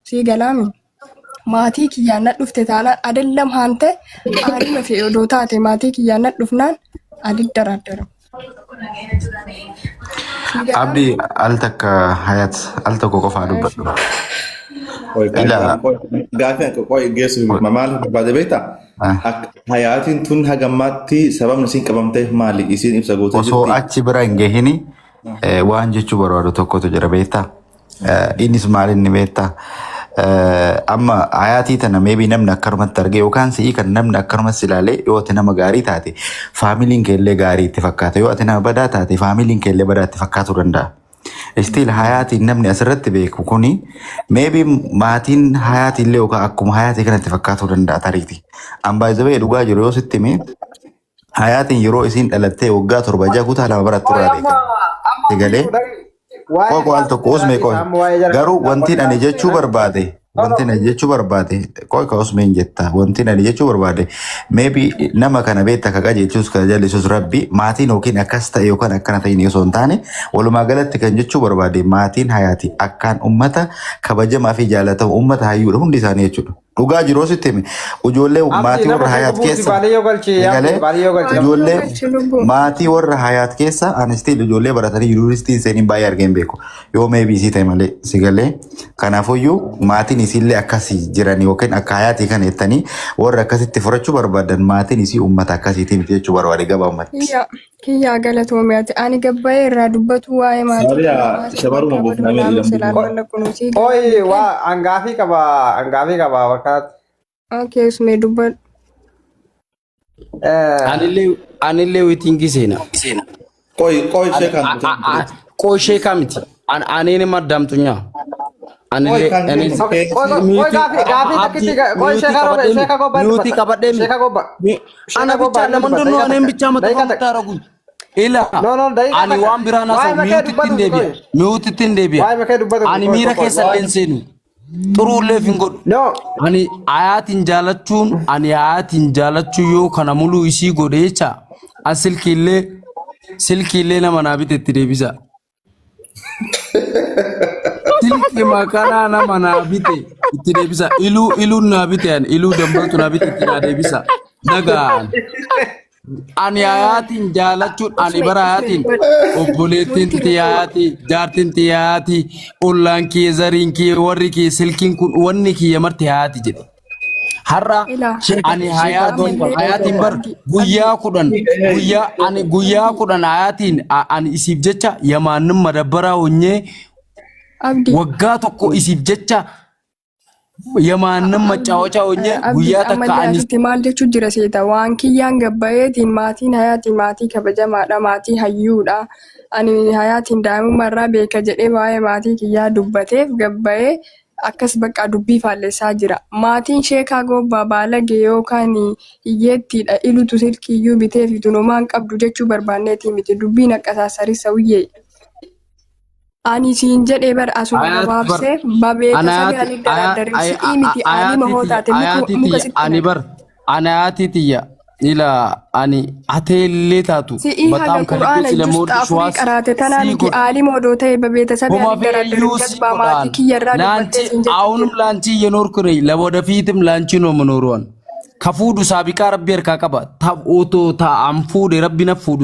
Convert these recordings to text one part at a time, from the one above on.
Sii galaami. Maatii kiyyaan na dhufte taanaan adallam haante aalima fe'e odoo taate maatii kiyyaan na dhufnaan aliddaraaddaru. Sii galaami. Abdi al takka hayat al tokko qofaa dubbadhu. Ila Gaafii akka qoy geessu maal barbaade beektaa? Hayaatiin tun hagammaatti sababni isiin qabamteef maali? Isiin ibsa gootee osoo jirti. achi bira hin gahini waan jechuu barbaadu tokkotu jira beektaa? Innis maal inni beektaa? Amma hayaatii tana maybe namni akkanumatti arge yookaan si'ii kan namni akkanumatti ilaalee yoo ati nama gaarii taate faamiliin kee illee gaarii itti fakkaata yoo ati nama badaa taate faamiliin kee illee badaa itti fakkaatuu danda'a. Still hayaatiin namni asirratti beeku kuni maybe maatiin hayaatii illee yookaan akkuma hayaatii kanatti fakkaatuu danda'a tariiti. An baay'ee dhugaa jiru yoo sitti hime hayaatiin yeroo isiin dhalattee waggaa 7 6 kutaa 2 barattu Qoy irraa amma beekan. amma Egalee waa'ee qoqo al tokko usmee qoy. amma waa'ee jara Garuu wanti ani jechuu barbaade wanti ani jechuu barbaade qoy ka usmeen jetta wanti ani jechuu barbaade maybe nama kana beekta ka qajeelchus ka jallisus rabbi maatiin yookiin akkas ta'e yookaan akkana ta'in osoo hin taane walumaa galatti kan jechuu barbaade maatiin hayaati akkaan ummata kabajamaa fi jaalatamu ummata hayyuudha hundi isaanii jechuudha. Dhugaa jiruu sitti hime. Ijoollee Abdi maatii nama warra tokko hayaat buusi keessa baaliyyoo galchi abdi egalee baaliyyoo galchi nama. ijoollee Galchi lubbuu. maatii warra hayaat keessa ani still ijoollee baratanii yuunivarsiitiin seeniin baay'ee argee hin beeku. Yoo maybe isii ta'e malee si galee. Kanaafuyyuu maatiin isiillee akkasii jiran yookiin akka hayaatii kana jettanii warra akkasitti furachuu barbaadan maatiin isii uummata akkasiitii miti jechuu barbaade gabaabumatti. Kiyyaa kiyyaa galatoomi ati ani gabbayee irraa dubbatu waa'ee maatii Saaliyaa kiyyaa maasii shamarruma bakka buuf badu namni laamu jedhamtu silaan kun. walla kunuusii Qoy galatoomi. waa angaafii qaba angaafii qaba bakka Okay, usmee dubbadhu. Anillee anillee wiitingii seena. Qoy qoy ishee kan Qoy sheekaa miti. Aneen ima addaamtunyaa. Qoy Anillee kan aneen jennu Qoy qoy miyuutii gaafii gaafii abdii takkitti qoy miyuutii sheekaa robe qabadhee mi sheekaa gobba miyuutii dubbata qabadhee mi sheekaa gobba sheekaa ana gobba bichaa inni naman dubbata donnoo daqiiqaa aneen takka bichaa mata daqiiqaa famtaa takka ragu. Ila no no daqiiqaa ani takka waan biraan waa'ee haasa'u makee miyuutitti hin dubbatuuti deebi'a. qoy Miyuutitti hin deebi'a. waa'ee makee dubbatuuti Ani qoy miira qoy keessa illee hin seenu. Xuruulleef hin godhu. no Ani hayaatiin jaalachuun ani hayaatiin jaalachuu yoo kana muluu isii godhe jecha an silkiillee silkiillee nama naa bite itti deebisa. Silkii makanaa nama naa bite itti deebisa. Iluu iluun naa bite ani iluu dambaltu naa bite itti naa deebisa. Nagaan. Ani hayaatiin jaalachuun ani Usmee bara usmee hayaatiin dubbadhu. obboleettiin Murtii tiyya hayaatii jaartiin tiyya hayaatii ollaan kiyya zariin kiyya warri kiyya silkiin kun wanni kiyya marti hayaati jedhe. Har'a Ilaa ani hayaatiin ammallee hayaatiin bar abdi abdi guyyaa 10 guyyaa ani guyyaa 10 hayaatiin ani isiif jecha yamaannin madabbaraa honyee abdi waggaa tokko isiif jecha yamaannin macaawachaa honyee Abdi guyyaa takka ammallee ani asitti maal jechuu jira seeta waan kiyyaan gabbayeetiin maatiin hayaatii maatii kabajamaadha maatii hayyuudha ani hayaatiin daa'imummaa irraa beeka jedhee waa'ee maatii kiyyaa dubbateef gabbayee akkas bakka dubbii faallessaa jira maatiin sheekaa gobbaa baalage yookaan hiyyeettiidha ilutu silkiiyyuu bitee fi tunumaan qabdu jechuu barbaanneetii miti dubbiin akkasaasarii wiyyee Ani siin jedhee bar asuma Ayaat bar gabaabsee babeeka ana sanii ayaati ani daraaddarin si'ii miti ani ayaati mahoo tiyya taate muka ayaati muka tiyya sitti ani naqa. bar ana ayaati tiyya ila ani ateellee taatu Si'ii haga bataam kalibbe qur'aana sila justa mooddu afurii shuwaas qaraate tanaa sii miti godha aalima odoo ta'e babeeta sanii homa ani daraaddarin feeyyuu sii jazbaa maatii godhaan kiyya irraa laanchi dubbattee siin jechuu አሁንም jira. ላንቺ እየኖርኩ ነኝ ለወደፊትም ላንቺ ነው የምኖረው ከፉዱ ሳቢቃ ረቢ እርካ ቀባ ኦቶ ታአንፉድ ረቢ ነፉዱ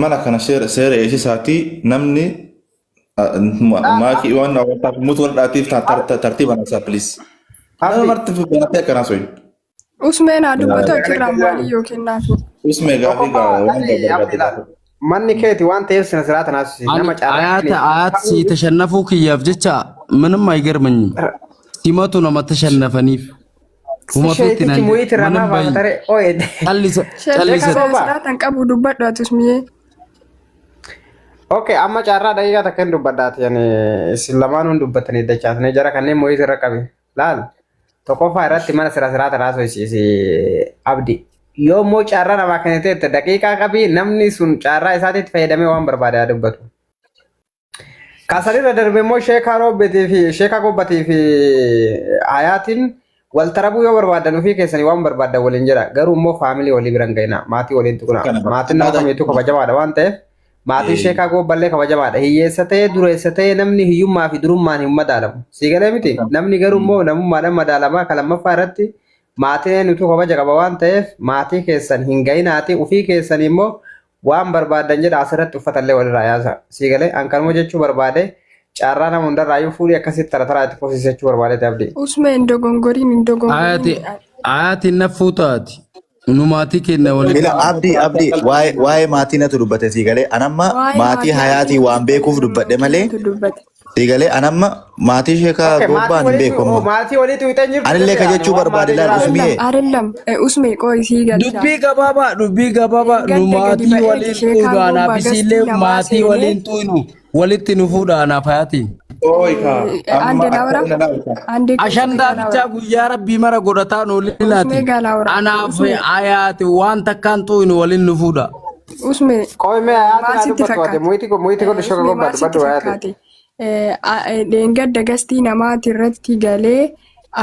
Mana kana seera seera eegsisaati namni maakii waan hawwaataaf mutu waan dhaatiif tartiiba naasaa please. Nama abdi marti banatee akkanaa soyin. Usmeen haa dubbatu achirraan maalii yoo kennaafi. Usmee gaafii tokkoffaa waan abdi abdi barbaadde laal gaafadhu. manni keeti waan ta'eef sina siraa tanaasisi ani nama carraa አያት kenniif አያት ሲተሸነፉ kiyyaaf jecha ምንም አይገርመኝም። ሲመቱ ነው መተሸነፈኒፍ ሁመቱ sheetichi itti muyiiti irraa ምንም maa bayin baafatare oye callisa Sheekka callisa sheeka gobbaa siraataan qabu dubbadhu ati usmiyee. Okay, amma carraa daqiiqaa takka hin dubbadhaati. Yani isin lamaanuun dubbatanii dachaasanii jara kanneen mo'ii irra qabe. Laal tokkoffaa irratti mana sira siraa tanaa sochisiisi abdi. Yoo immoo carraa namaa kenniteette daqiiqaa qabii namni sun carraa isaatiitti fayyadamee waan barbaade haa dubbatu. Kasanirra darbe immoo sheekaa roobbeetii fi sheekaa gobbatii fi hayaatiin wal tarabuu yoo barbaadan ofii keessanii waan barbaadan waliin jira. Garuu immoo faamilii walii bira hin ga'ina. Maatii waliin tuquna. Kana Maatiin nama barbaada. kamiituu kabajamaadha waan ta'eef Maatiin sheekaa goobballee kabajamaadha. Hiyyeessa ta'ee dureessa ta'ee namni hiyyummaa fi durummaan hin madaalamu. Sii galee miti? Namni garuu immoo namummaadhaan madaalamaa. Kan lammaffaa irratti maatiin utuu kabaja qaba waan ta'eef maatii keessan hin ga'inaati. Ofii keessan immoo waan barbaadan jedha asirratti uffatallee walirraa yaasa. Sii galee an kanuma jechuu barbaade carraa nama hundarraayyuu fuudhii akkasitti tara taraa itti fufsiisi jechuu barbaadeeti abdii. Usme hin dogongoriin hin Ayati dogongoriin. ayati na fuutaati. Nu maatii keenya walitti. Mila abdii abdii waa'ee waa'ee maatii natu dubbate sii galee anamma Waa'ee maatii maatii hayaatii waan beekuuf dubbadhe malee kiyyatu dubbate. sii galee anamma maatii sheekaa Okay, maatii gobbaan hin waliitu beeku amma. maatii waliitu hixan jirtu Anillee jedhe ka ani jechuu waan barbaade maatii laal jiraa. usmiyee. አይደለም usme ቆይ ሲገልቻ Dubbii gabaabaa dubbii gabaabaa nu Gadda gadi maatii ba'eeti waliin sheekaan fuudhu anaaf gobbaa isiillee gastii namaa maatii seenee waliin tuynu walitti nu fuudha anaaf hayaatiin. Ooyi kaa አንድ amma ላውራ akka inni laal አንዴ ቆይ Ashandaa usme bichaa ላውራ guyyaa rabbii mara godhataa nu usme lilaati. ጋ ላውራ Anaaf usme hayaati waan takkaan tuynu waliin nu fuudha. usme Qoy mee hayaati maal haa sitti dubbattu ati fakkaate muyti muyti godhu shoka usme gobbaa maal sitti dubbadhu hayaati. fakkaate dheengadda gastii namaati irratti galee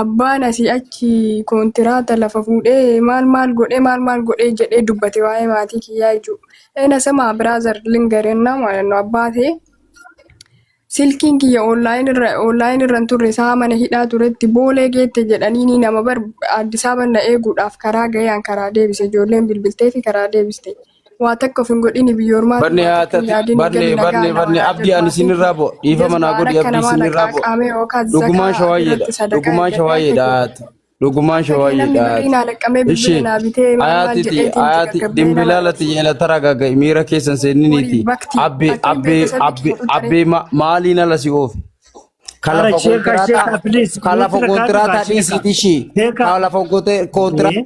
abbaan asii achi koontiraata lafa fuudhee maal maal godhee maal maal godhee jedhee dubbate waa'ee maatii kiyyaa jechuudha. Ena sama brother ልንገርህና ማለት ነው አባቴ Silkiin kiyya online irra online irra hin turre isaa mana hidhaa turetti boolee geette jedhanii ni nama bar Addis Ababa na eeguudhaaf karaa gahee an karaa deebise ijoolleen bilbiltee fi karaa deebiste. Waa takka of hin godhini biyya ormaatti Barne waa takka hin haatati yaadini barne gali nagaa barne na barne walaa abdii jedhu ani maatiin isinirraa kiyya bo'o dhiifama naa jazbaan godhi akka abdii namaa isinirraa bo'o. laqaaqamee yookaan Dhugumaan zakaa shawaayeedha irratti sadaqaa dhugumaan ergadhee akka shawaayeedha jiru. haati dhugumaan Akka kee namni shawaayeedha birrii haati. naa laqqamee bilbila Ishee naa bitee maal maal hayaatiti jedheetiin itti hayaati gaggabdee nama dimbilaalati yeela tara gagga'i miira keessan horii seeniniiti bakti abbee akkam abbee beeksisa abbee bikki godhu abbee maaliin ala si oofe. Ka Ara lafa sheeka kontiraataa sheeka please ka lafa nuti rakkaatu kaa kontiraataa sheeka. dhiisiiti ishii Sheeka. ka lafa kontiraataa. Eh,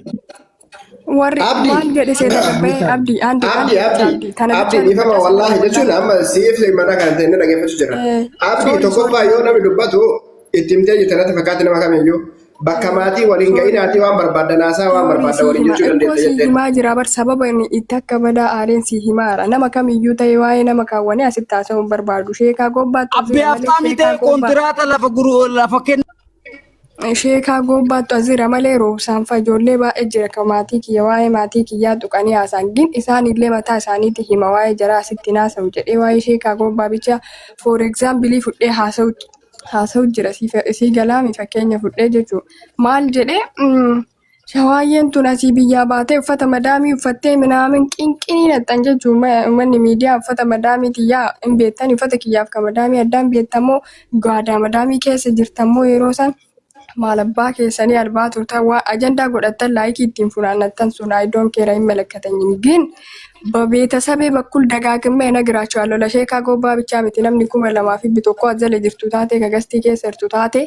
Warri Abdi, maal jedhe seeta gabba'ee abdii andi Abdi, andi bicha Abdi, abdii tana Abdi, bichaan dhiifama dubbadha wallaahi sababa jechuun wallaahi. amma siif mana kana ta'e dhaggeeffachuu jira. Abdi Sorry sorry tokkoffaa yoo namni dubbatu itti himtee jirta natti fakkaatti nama kamiyyuu bakka maatii waliin sorry ga'inaatii waan barbaaddan haasaa waan sorry barbaaddan sii waliin hima jechuu ikkoo dandeetta sii jetteen. himaa jira bar sababa inni itti akka badaa aareen sii himaara nama kamiyyuu ta'e waa'ee nama kaawwanii asitti haasa'uu hin barbaadu sheekaa gobbaattu as Abbee jira malee aftaami sheekaa ta'e gobbaa kontiraata lafa guru lafa kenna. Sheekaa gobbaattu as jira malee roobsaan fa ijoollee baay'ee jira kan maatii kiyya waa'ee maatii kiyyaa tuqanii haasa'an gin isaan illee mataa isaaniitti hima waa'ee jaraa asitti haasa'u jedhee waa'ee sheekaa gobbaa bicha for example fudhee haasa'u haasa'u jira sii galaami fakkeenya fudhee jechuudha maal jedhee shawaayyeen tun asii biyyaa baatee uffata madaamii uffattee minaamin qinqinii naxxan jechuun manni miidiyaa uffata madaamii tiyyaa hin beektan uffata kiyyaaf kan madaamii addaan beektamoo gaadaa madaamii keessa jirtammoo yeroo san maal abbaa keessanii albaa turtan waa ajandaa godhattan laayikii ittiin funaannattan sun I don't care hin malakatanyim ግን በቤተሰቤ በኩል ደጋግሜ እነግራቸዋለሁ ለሼካ ጎባ ብቻ miti namni 2100 azala jirtu taate ka gastii keessa jirtu taate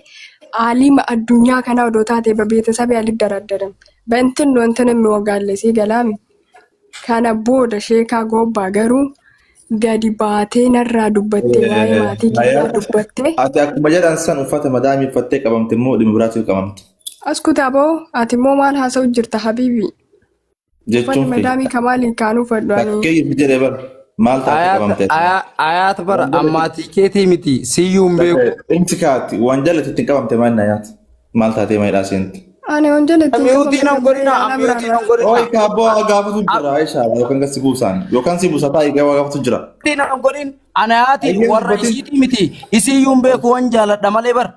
aalima addunyaa kana odoo taate በቤተሰቤ አልደራደርም በእንትን ነው እንትን የሚወጋለ ሲገላሚ kana booda sheekaa gobbaa garuu gadi baatee narraa dubbattee waa'ee maatii kiyyaa dubbattee Ati akkuma jedhan san uffata madaamii uffattee qabamte immoo dhimma biraatiif qabamte. As kutaa boo ati immoo maal haasa'u jirta habiibi? Uffanni Jechuun fi madaamii kamaaliin kaanuu fadhu ani. fakkeenyaaf jedhee bara maal taate qabamte. Ayaat bara ammaatii keetii miti siyyuu hin beeku. Inti kaati waan jallatu ittiin qabamte maal na nyaata? Maal taatee maayidhaa seenti? Ani wanjala ittiin Miyuutii qabame nan godhina gabbee miyuutii nan Ooyi godhina. kaabboo waa gaafatu jira Aisha yookaan si buusaan yookaan si buusa taa'ee waa gaafatu jira. Miyuutii nan godhin anayaatiin Ayyee warra dubbatin. isiitii miti isiyyuu hin beeku wan jaaladha malee bara.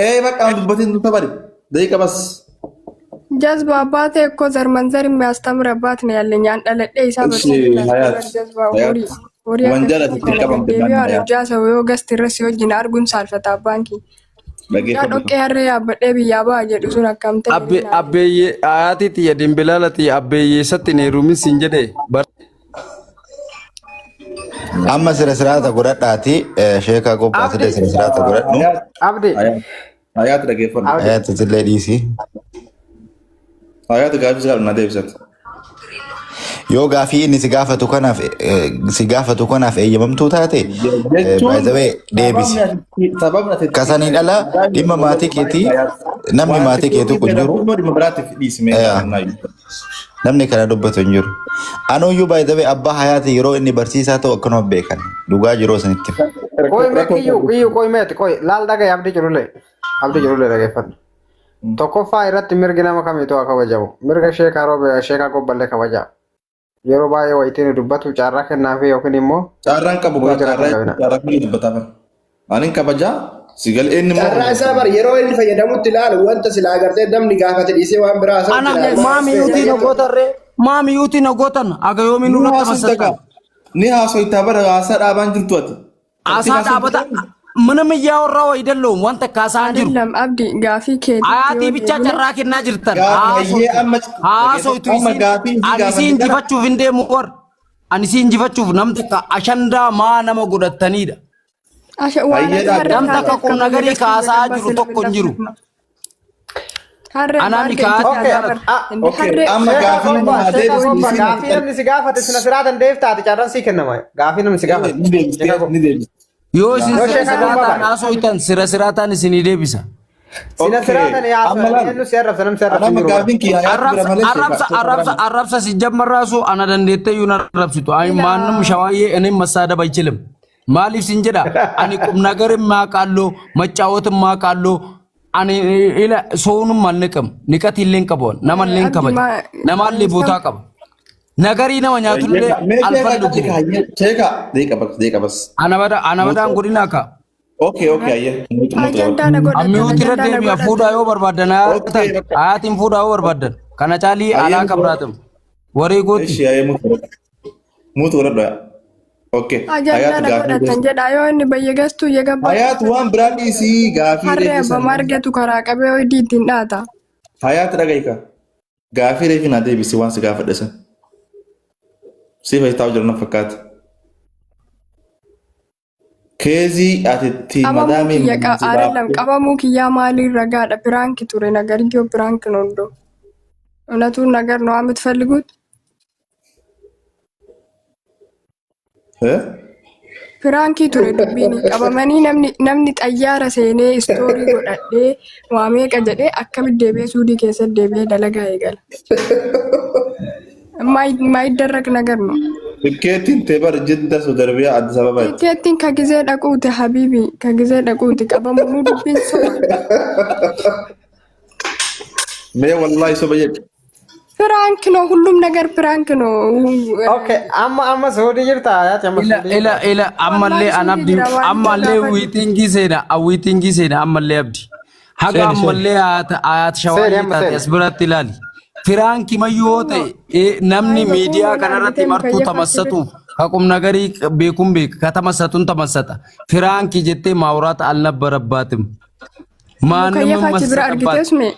Ee bakka dubbatin nu tabari. Daqiiqa bas. ጀዝባ አባቴ እኮ ዘር መንዘር የሚያስተምር አባት ነው ያለኝ። አንጠለጤ isaa እሺ barsiisuudhaaf ሀያት bar jazba ሀያት horii horii waan akkasii jaalatu ittiin kana qabamte maal deddeebi'ee na waan nyaata? hojjaa saba yoo gasti irra si wajjin arguun saalfata abbaan kee. Mucaa Dhaggeeffadhu. dhoqqee harree yaabbadhee biyyaa ba'a jedhu sun akkam ta'e Abbe naa abbeeyyee ayaatii tiyya dimbilaala tiyya abbeeyyeessatti hin heerumin siin jedhe. Amma sira siraata godhadhaati sheekaa gobbaas illee Abdi sira siraata godhadhu. Hayaat Abdi Hayaat Hayaat dhaggeeffadhu. Abdi Hayaati illee dhiisi. Hayaat gaafii si gaafatu na deebisate. Yoo gaafii inni si gaafatu kanaaf si gaafatu kanaaf eeyyamamtuu taate Jechuun by the way deebisi. sababni ati sababni ati Kasaniin ala dhimma maatii keetii namni waan maatii keetu kun jiru immoo dhimma biraatiif dhiisime namni kana dubbatu hin jiru. Anuyyuu by the way abbaa hayaati yeroo inni barsiisaa ta'u akkanuma beekan dhugaa jiruu isinitti. Qoy mee kiyyuu kiyyuu qoy meeti qoy laal dhagaye abdii jirullee abdii jirullee dhageeffadhu. Tokkoffaa irratti mirgi nama kamiitu haa kabajamu. Mirga sheekaa roobe sheekaa gobballee kabajaa. Yeroo baay'ee wayitiin dubbatu carraa kennaafi yookiin immoo Carraan qabu kaa Wayii jara carraa qabina. carraa kiyya dubbataa bara. Ani hin kabajaa si galee inni immoo Carraa isaa bar yeroo inni fayyadamutti ilaalu wanta silaa agartee namni gaafate dhiisee waan biraa haasa'u Ana jira. maami yuutii na gootarree maami yuutii na gootan aga yoomii ni nurratti haasofta masattan. kaa. Ni haasofta bara haasaa dhaabaan jirtu ati. Haasaa dhaabata ምንም እያወራሁ አይደለሁም wanta kaasaan jiru አይደለም abdi gaafii keetitti Ayaatii yoo bichaa deebine carraa kennaa jirtan. Gaafi hayyee amma Haasoitu amma isiin gaafii isii ani isii gaafanne kana injifachuuf hin deemu war. Ani isii injifachuuf nam takka ashandaa maa nama godhataniidha. Asha waan Hayyee ati harree dhaabbata. Nam takka taateef qom nagarii kabaja kaasaa gabba jiru tokko hin jiru. Harree Anaani maal kaa'atii keetitti Okay. adabar. Ah, Inni Okay, harree amma Sheeka gaafii Gomba, nama Sheeka deebisni Gomba, isiin gaafii namni si gaafate sina siraa dandeef taate carraan sii kennama. Gaafii namni si gaafate. ni deebistee Sheeka ni deebiste. Yoo isin Yoo sira Sheeka siraa Gomba ta'an baane. haasoitan sira siraa ta'an isinii deebisa. Sina siraa Okay, tani haasoo amma laal. eenyu si arrabsa namni si arrabsa hin Anama jiru bara. gaafiin kiyya hayaatu bira Arrabsa malee sheeka arrabsa sheeka arrabsa bira arrabsa ሲጀመር ራሱ ana dandeettee iyyuu na arrabsitu. Ani ማንም ሸዋዬ እኔም መሳደብ አይችልም። maaliif sin jedha ani ቁም ነገር ማቃለሁ መጫወትም ማቃለሁ ani ila ሰውንም አልንቅም ንቀት illee qabu namallee Abdi kabaja ma namaallee ቦታ qaba nagarii nama nyaatullee Mee sheeka alfallugu hayyee sheeka deeqa bas deeqa bas. ana bada ana badaan godina ka Okay okay hayyee mutu mutu ajandaa na godhatan ammiyuutti irra ajandaa na deebi'a godhatan. fuudhaa yoo barbaadan Okay ayaataan bakka ayaatiin fuudhaa yoo barbaadan kana caalii hayyee alaa mutu kabraatam waree gooti Ishi hayyee mutu godhadhu. Mutu godhadhu. Okay Ajandaa hayaatu na gaafii godhatan deebisi. jedha yoo inni bayya gastuu yagabba Hayaatu waan biraa dhiisii gaafii harree deebisan. abbama argatu karaa qabee hojii ittiin dhaata. Hayaatu dhaga'i Gaafii reefi naa deebisi waan si gaafadhe san. Si fayyadataa jiru na fakkaata. Keezii ati itti Qabamuu madaamiin kiyya si አይደለም baaftee qabamuu kiyyaa maaliin ragaadha piraank ture ነገር prank ነው እንደው እውነቱን ነገር ነው የምትፈልጉት Eh? Piraankii ture dubbiin qabamanii namni namni xayyaara seenee istoorii godhadhee waa meeqa jedhee akkamitti deebi'ee suudii keessatti deebi'ee dalagaa eegala. የማይደረግ ነገር ነው። Tikkeettiin tee bar Jidda Saudi Arabiyaa Addis Ababaatti. Tikkeettiin ከጊዜ dhaquuti habiibi ከጊዜ dhaquuti qabamu dubbiin soba. Mee wallaahi soba jedhi. Prank ነው፣ ሁሉም ነገር prank ነው። Okay, amma amma Suudii jirta Hayaati amma ila Suudii ila jirta. ila ammallee Wallaahi an suudii abdi jira waan ammallee gaafadhu. wiitingii seena wiitingii seena ammallee abdi haga Seeni seeni. ammallee hayaat Seeni shawaayee amma taate seeni. as biratti ilaali. Firaanki mayyuu yoo ta'e namni Saahiba miidiyaa kunuun kanarratti argitee martuu mukayyafaa sirriitti. tamassatuuf haqum nagarii beekuun beeka ka tamassatuun tamassata. Firaanki jettee maawraata alnabbarabaatim. Maannimma Mukayyafa achi bira massatabaat. argitees mee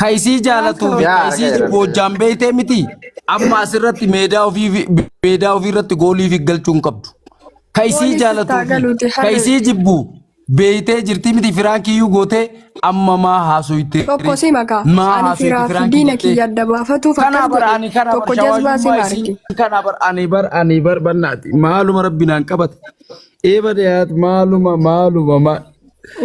Ka isii prank jaalatuu ነው fi Yaa ka isii argaa jibbu jira. hojjaan beeytee miti. Amma asirratti meedaa ofii meedaa ofii irratti goolii fi galchuu hin qabdu. Ka isii Goolii jaalatuu sittaa fi galuuti ka harree. isii jibbu beeytee jirti miti firaankiyyuu gootee amma maa haasofte Tokko si makaa maa ani haasofte firaa fi firaankii diina jettee kiyya adda baafatuuf kana akkas bar godhe ani kana bar tokko jazbaa si shawaayummaa maarki. isiin kana bar ani bar ani bar bannaati maaluma rabbi naan qabate eeba dhiyaat maaluma maaluma maal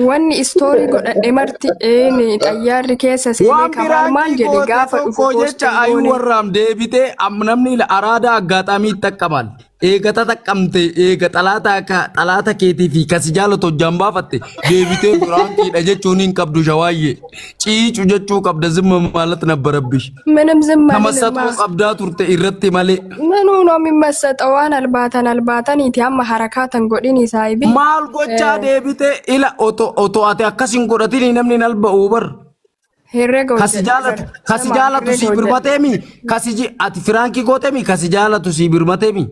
Wanni istoorii godhadhe marti een xayyaarri keessa seenee waan kamaal maal biraankii jedhe goote gaafa dhufu tokko poostii jecha ayuu goone. warraam deebitee namni araada aggaxaamii itti Eega taqqamte eega xalaata akka xalaata keetii fi kasi jaalatu hojjaan baafatte deebitee biraankiidha jechuun hin qabdu shawaayyee ciicu jechuu qabda zimma maalat nabbarabbish ምንም ዝም አልልማ። tamassaxuu qabdaa turte irratti malee. ምኑ ነው የሚመሰጠው? waan albaatan albaataniiti amma harakaatan godhini saahibi. Maal gochaa deebitee ila otoo ati akkas hin godhatin namni hin alba'uu bar. Herrega Kasi hojjedhe jaalatu bar. kasi Sama jaalatu herrega sii hojjedhe. birmateemi kasi ati firaankii gooteemi kasi jaalatu sii birmateemi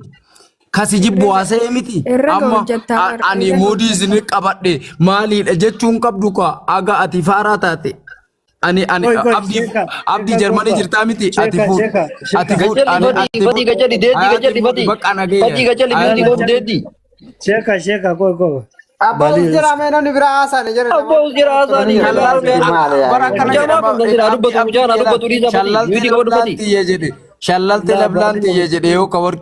kasi jibbu haasa'ee miti Herrega amma hojjettaa bar. ani Herrega muudii hojjettaa. isin qabadhe maaliidha jechuun qabdu ka aga ati faaraa taate ani ani Koi koi abdii sheeka abdii sheeka jarmanii gomba jirtaa miti ati sheeka fuudh sheeka ati sheeka fuudh Gajalli ani fadii ati fadii fuudh gajalli deeddii hayaatiin gajalli fuudhi fadii bakka nageenya fadii gajalli miutii hayaatiin godhu deeddii. sheeka sheeka koi koi Abbaa Bali us jira mee namni biraa haasa'anii jira Abbaa us jira haasa'anii Shallaltee maali yaa bara akkana Mucaa jedhama kun gasira abdii dubbatu abdii mucaa jedha dubbatu dhiisa fadii shallaltee miutii qabadhu lablaan fadii. xiyya jedhe shallaltee laa lablaan bali xiyya jedhe yoo ka warqii